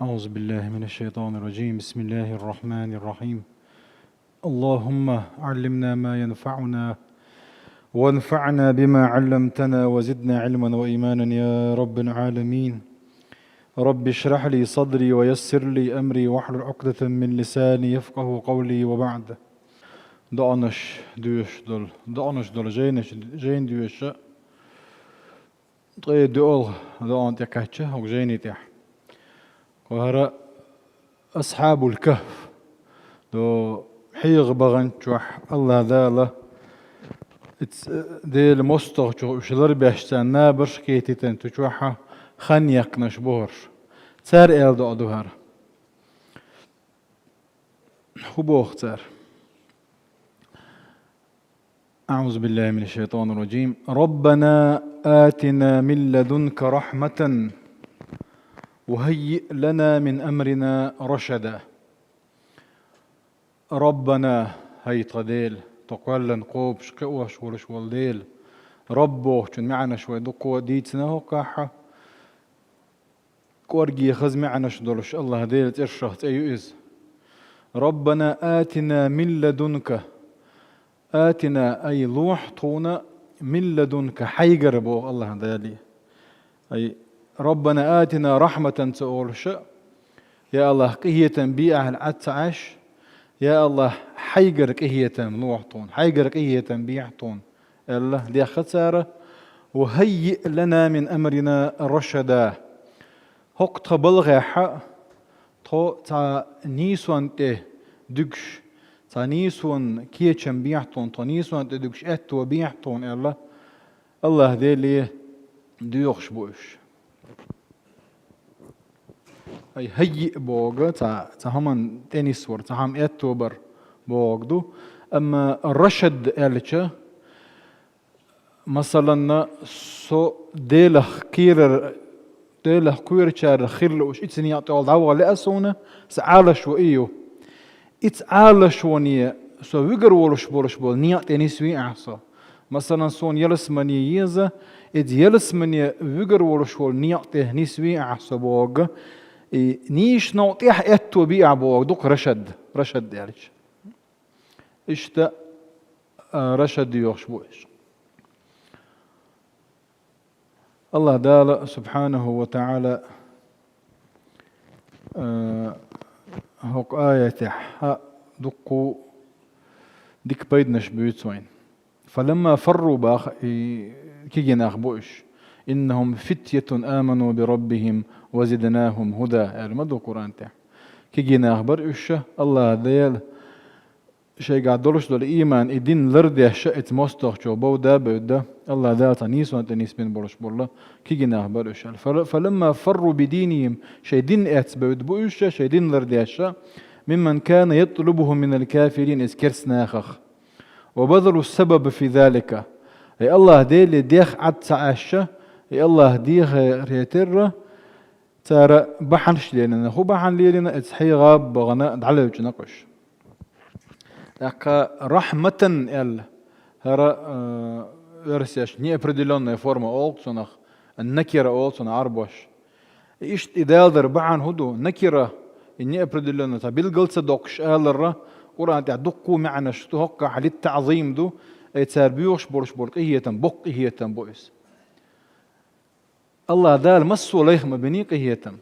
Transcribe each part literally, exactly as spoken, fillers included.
أعوذ بالله من الشيطان الرجيم. بسم الله الرحمن الرحيم. اللهم علمنا ما ينفعنا وانفعنا بما علمتنا وزدنا علما وإيمانا يا رب العالمين. رب اشرح لي صدري ويسر لي أمري واحلل عقدة من لساني يفقه قولي وبعد. Доанаш дуьш дол, доанаш дол жайнаш, жайн дуьша. Ткъе дуьал доан тӀекхаьчча хӀокху жайни тӀехь. ХӀара Асхьабул Кахф, до хьега баханчохь Аллах Дала, иц-, Делан мостагӀчух уьш ларбеш царна набарш кхетийтина цу чохь хан яьккхинарш бу хӀорш. Цара аьлла доӀа ду хӀара. ХӀун боху цара? أعوذ بالله من الشيطان الرجيم. ربنا آتنا من لدنك رحمة وهيئ لنا من أمرنا رشدا. ربنا, хӀай тхан Дела, тхо кхоьллина кхобуш, кхиош волуш волу Дела. Раббо чун маьӀнаш вай дуккха дийцина хӀокхахь. КӀорге хаза маьӀнаш долуш Аллах Делан цӀершах цӀе ю иза. ربنا آتنا من لدنك. آتنا, ай, лохьа тхуна, من لدنك, хьайгара боху Аллах Дала. Ай, ربنا آتنا رحمة ца олуша, я Аллах, къинхетам бе ахьа Ӏад ца Ӏаш, я Аллах, хьайгара къинхетам лохьа тхуна, хьайгара къинхетам бехьа тхуна. Аьлла, дехха цара, وهيئ لنا من أمرنا رشدا. ХӀокху тхан балхехь тхо цхьа нийсонна тӀе дуьгуш, цхьа нийсонна кечам бехьа тхуна, тхо нийсонна тӀе дуьгуш аьтто бехьа тхуна аьлла, Аллах Деле доьхуш бу уьш. Ай, хаййиъ боху, цхьа, цхьа хӀуманна тӀе нисвар, цхьа хӀума аьтто бар боху ду. Амма рашад аьлча, масалан, со Делах кхерар, Делах кхоьручарах хир лууш, ица некъа тӀехула дӀаваха лаьа суна, сан Ӏалашо и ю. Ица Ӏалашоне со вуьгур волуш болуш болу некъа тӀе нисве ахь со. Масалан, суна ялсамане еза, иза ялсамане вуьгур волуш волу некъа тӀе нисве ахь со боху. И нийсонна тӀехь аьтто бе ахь боху, дукха рашад, рашад аьлча. Иштта, а, рашад йохуш бу иза. Аллах Дала, субхьанаху ва таӀала, а, хӀокху аятехь дуккха дика пайданаш буьйцу вайна. فلما فروا, баха, и кегий нах бу уьш. إنهم فتية آمنوا بربهم وزدناهم هدى, аьлла ма ду Къуръан тӀехь. Кегий нах бара уьш, Аллах Дала шайгахь долуш долу ийман, и дин лардеш, ица мостагӀчо бовда а бевдда, Аллах Дала цхьа нийсонна тӀе нисбина болуш болу кегий нах бара уьш аьлла. فل-, فلما فروا بدينهم, шайн дин эцна бевдда бу уьш, шайн дин лардеш, ممن كان يطلبهم من الكافرين, иза керста нахах. وبذلوا السبب في ذلك. И Аллах Деле дехха Ӏад ца Ӏаш, и Аллах дехаре терра, цара бахьанаш лелийна. ХӀун бахьана лелийна, иза хьега бахана дӀалевчина уьш. ТӀаккха рахьматан аьлла, хӀара, э, версеш неопределённая форма олу цунах, накира олу цунах Ӏарбош. Иштта и далар бахьана хӀун ду? Накира, и неопределённо, цхьа билгал ца доккхуш аларра, Къуръан тӀехь дуккха маьӀнаш ду, хӀокхахь литтаӀзим ду, ай цара боьхуш болуш болу къинхетам, боккха къинхетам бу иза. Аллах Дала массо а лайх ма биний къинхетам.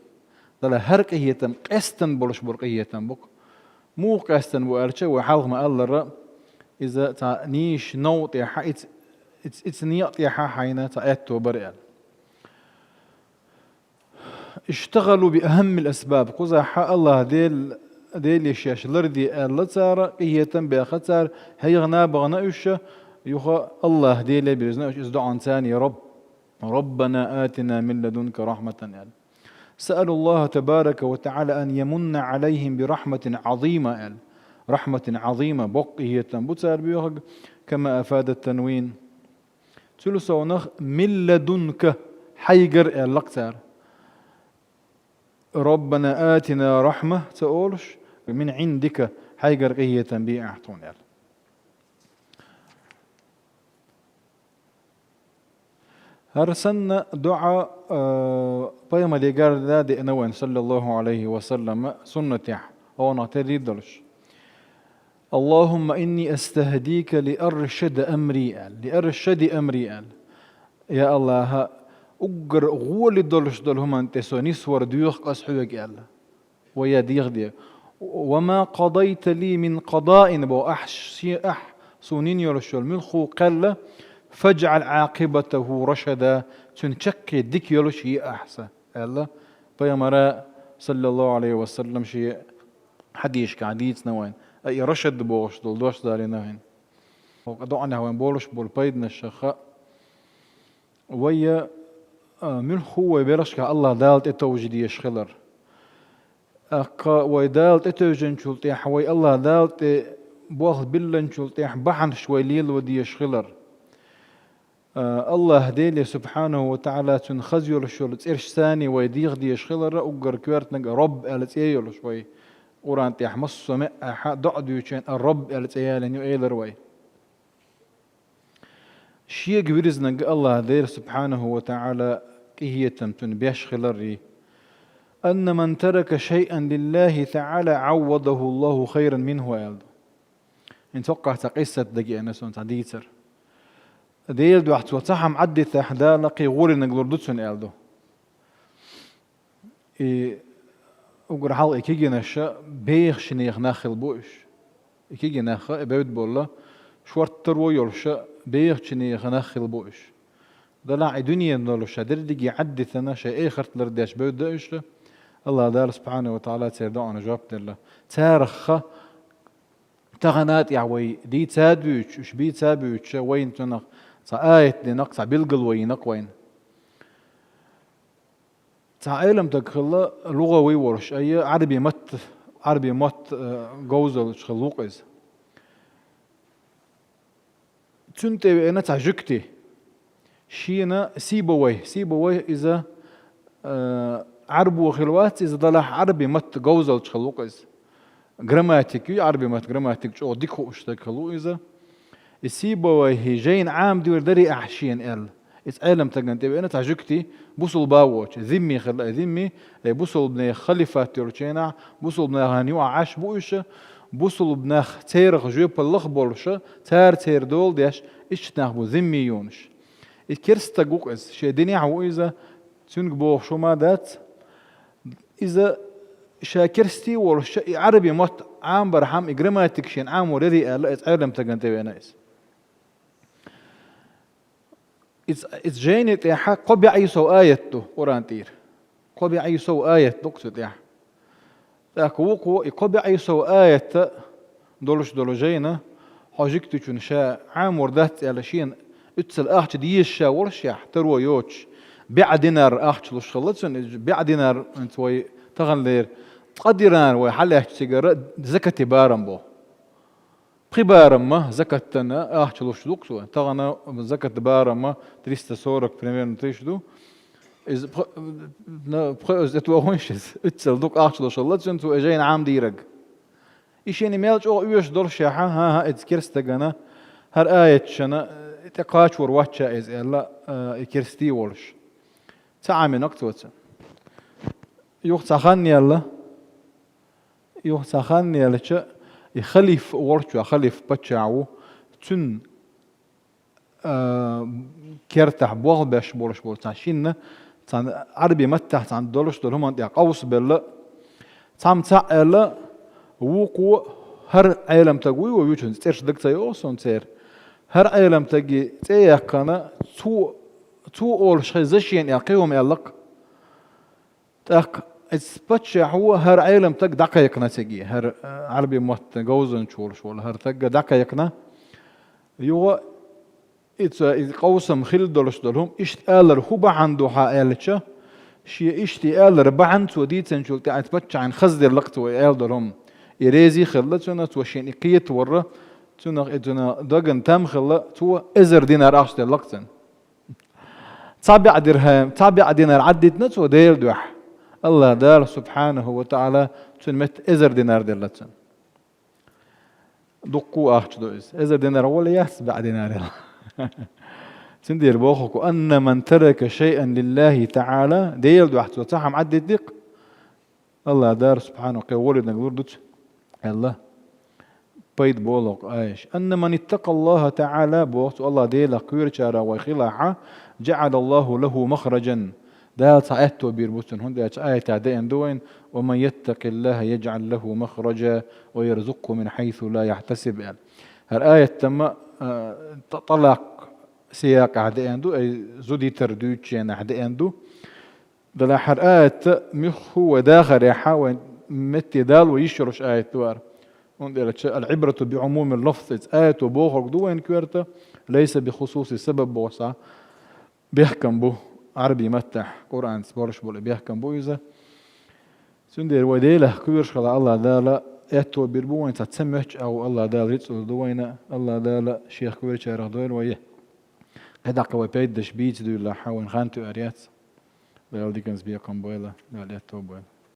Дала хӀара къинхетам къаьстина болуш болу къинхетам бу-кх. Муха къаьстина бу аьлча, вай хьалха ма-аллара, иза цхьа нийса новкъа тӀехь, иц-, иц-, ица некъа тӀехь хьайна цхьа аьтто бара аьлла. اشتغلوا بأهم الأسباب. Кхузахь Аллах Дел-, Деле шаьш ларде аьлла цара, къинхетам беха цара, хьехна а бахана уьш, юха Аллах Деле бирзина уьш, иза доӀанца: «Раб-, ربنا آتنا من لدنك رحمة», аьлла. سألوا الله تبارك وتعالى أن يمن عليهم برحمة عظيمة, аьлла. رحمة عظيمة, боккха къинхетам бу цара боьхург, كما أفاد التنوين. Цул совнах «من لدنك», хьайгара аьлла-кх цара. «ربنا آتنا رحمة» ца олуш, «من عندك», хьайгара къинхетам бе ахь тхуна аьлла. ХӀара санна доӀа, э, пайхамарегара деана вайна, саллаллаху Ӏалайхи ва саллам, суннатехь, оха тера долуш. «Аллахумма инни астахӀдика лиаршада амри», аьлла, «лиаршади амри», аьлла. Я АллахӀ, уггар гӀоли долуш долу хӀуманна тӀе со нисвар доьху ас хьоьга, аьлла. Вай я дехаде. «Ва ма къадайта ли мин къадаин», бо, ахь шен, ахь суна йина йолуш йолу муьлхха кхел, «фаджӀал Ӏакъибатаху рашада», цуьнан чаккхе дика йолуш е ахь сан, аьлла. Пайхамара, саллаллаху Ӏалайхи ва саллам, шен хьадисашкахь дийцина вайна. А и рашад бохуш долу дош далийна вайна. ХӀокху доӀанехь вайна болуш болу пайданаш хаьа. Вай, а, муьлхха вай белхашкахь АллахӀ Дала тӀетовжа дезаш хилар. ТӀаккха вай Дала тӀетевжинчул тӀаьхьа, вай АллахӀ Дала тӀе болх биллинчул тӀаьхьа бахьанаш вай лело дезаш хилар. А, АллахӀ Деле, субхьанаху ва таӀала, цуьнан хаза йолуш йолу цӀераш санна вай деха дезаш хилар, уггар коьртаниг Рабб аьлла цӀе йолуш вай. Къуръан тӀехь массо а меттехь доӀа дуьйцучу хенахь Рабб аьлла цӀе ялийна ю, элира вай. Шега вирзинарг АллахӀ Дела, субхьанаху ва таӀала, къинхетам цунна беш хилар. «Анна ман тарака шайъан лиллахӀи таӀала, Ӏаввадаху Аллаху хайран минху», аьлла ду. ХӀинца хӀокхахь цхьа къиссат дагеана суна, цхьа дийцар. Делан дуьхьа цо цхьа хӀума Ӏаддитахь, Дала кхин гӀолинарг лур ду цунна, аьлла ду. И уггар хьалха и кегийнаш бехачу нехан нах хилла бу уьш. И кегий нах, и бевдда болу, шорттаро йолуш бехачу нехан нах хилла бу уьш. Делахь и дуьненан долуш дерриге Ӏаддитина, шайн эхарт лардеш бевдда уьш. АллахӀ Дала, субхьанаху ва таӀала, церан доӀана жоп делла. Царах тахана тӀехь вай дийца а дуьйцуш, уьш бийца а буьйцуш, вайна цунах цхьа аят динарг, цхьа билгало йинарг вайна. Цхьа Ӏеламстаг хилла, лугӀавий волуш, айя, Ӏарби мотт, Ӏарби мотт, э, говзаллаш хилла ву-кх иза. Цунна тӀе веана цхьа жуьгти. Шена Сибавайхь, Сибавайхь иза, э, Ӏарбо хилла вац, иза делахь Ӏарби мотт говзаллаш хилла ву-кх иза. Грамматика ю, Ӏарби мотт грамматика чӀогӀа дика хууш стаг хилла ву иза. И Сибавайхьа жайна Ӏамадийр дарий ахь шена аьлла. Иза Ӏеламстагана тӀе веана цхьа жуьгти, бусулба а воцуш, зимми хилла и зимми, и бусулбанех халифат йолчу хенахь, бусулбанехана юкъахь Ӏаш бу уьш, бусулбанех церах жоьпаллах а болуш, цара церан дола деш, иштта нах бу зиммиюнаш. И керста стаг ву-кх иза, шен динехь ву иза, цуьнга бохуш хӀума дац. Иза ша керста а волуш, и Ӏарби мотт Ӏамабархьама, и грамматика шена Ӏамор ярий аьлла, иза Ӏеламстагана тӀе веана иза. Иза, иза жайни тӀехь кхо бӀе сов аят ду Къуръан тӀера. Кхо бӀе сов аят ду-кх цу тӀехь. ТӀаккха вукхо и кхо бӀе сов аят долуш долу жайна, хьо жуьгтичунна ша Ӏамор дац аьлла, шена уьццул ахча дезаш ша волушшехь, таро йоцуш, бӀе динар ахча луш хилла цунна, иза бӀе динар, хӀинца вай таханлера, ткъа динар вай хьалаьцча цигара закате барам бо. Пхи барамма закатана ахча луш ду-кх цо. Тахана закат барамма триста сорок примерно тысяч ду. Иза пх-, на, пхи оьзда тӀе тохуш иза. Уьццул дукха ахча луш хилла цунна, цо и жайна Ӏамадийриг. И шена мел чӀогӀа оьшуш долушшехь, хӀан-хӀа, иза керста стагана, хӀара аяташна, э, тӀе кхачор вац ша иза аьлла, э, и керста а волуш. Ца Ӏамийна-кх цо цунна. Юха цхьа хан яьлла, юха цхьа хан яьлча, и халиф волчу, халиф паччахь ву, цуьнан, а, кертахь болх беш болуш болу цхьа шинна, цхьана Ӏарби маттахь цхьана долуш долу хӀуманна тӀехь къовсабелла, цхьамма цхьаъ аьлла, вукхо хӀара Ӏеламстаг вуй, вай вуьйцург цӀераш дага ца йогӀу суна церан. ХӀара Ӏеламстаге цӀе яьккхина, цо, цо олуш хезна шена аьлла, кхин хӀума аьлла-кх. ТӀаккха иза паччахьо хӀара Ӏеламстаг дӀакхайкхина цига, хӀара, а, Ӏарби мотт говзанча волуш волу хӀара стаг дӀакхайкхина. Юха иза, иза къовсам хилла долуш долу хӀума иштта алар хӀун бахьана ду хьан аьлча, шен иштта и алар бахьана цо дийцинчул тӀаьхьа иза паччахьна хазделла-кх цо и аьлла долу хӀума. И реза а хилла цунна, цо шена и кхетавора, цунах и цунна дагна там хилла, цо эзар динар ахча делла-кх цунна. Цхьа бӀе дирхьам, цхьа бӀе динар Ӏаддитина цо Делан дуьхьа. АллахӀ Дала, субхьанаху ва таӀала, цуьнан метта эзар динар делла цунна. Дуккха а ахча ду иза. Эзар динар гӀоле яц бӀе динар яла. Цундела боху: «أن من ترك شيئا لله تعالى», Делан дуьхьа цо цхьа хӀума Ӏаддитарх, АллахӀ Дала субхьанаху кхе волийна лур ду цунна, аьлла, пайда болу кху аяташа. «أن من اتقى الله تعالى», боху цо, АллахӀ Делах кхоьручарах вай хилахь, «جعل الله له مخرجا». Дала цхьа аьтто бийр бу цунна, хӀунда аьлча аятехь деана ду вайна: «ومن يتق الله يجعل له مخرجا ويرزقه من حيث لا يحتسب», аьлла. ХӀара аят-м, а, тӀ-, тӀалакъ сиякъехь деана ду, ай зуда йитар дуьйцучу хенахь деана ду. Делахь хӀара аят муьлхха вай дахарехь, вайн метте далош йиш йолуш аят ду хӀара. ХӀунда аьлча: «العبرة بعموم اللفظ», иза аято бохург ду вайна коьрта, «ليس بخصوص السبب» боху цхьа бехкам бу, Ӏарбийн маттахь Къуръанца болуш болу бехкам бу иза. Цундела вай Делах кхоьруш хилахь, АллахӀ Дала аьтто бийр бу вайна, цхьа ца моьттучу агӀор АллахӀ Дала рицкъ лур ду вайна, АллахӀ Дала Шех кхоьручарах дойла вай. КхидӀа вай пайдаш бийца дуьйлахь, вайна хан тоьар яц. Дала диканца бекхам бойла, Дала аьтто бойла.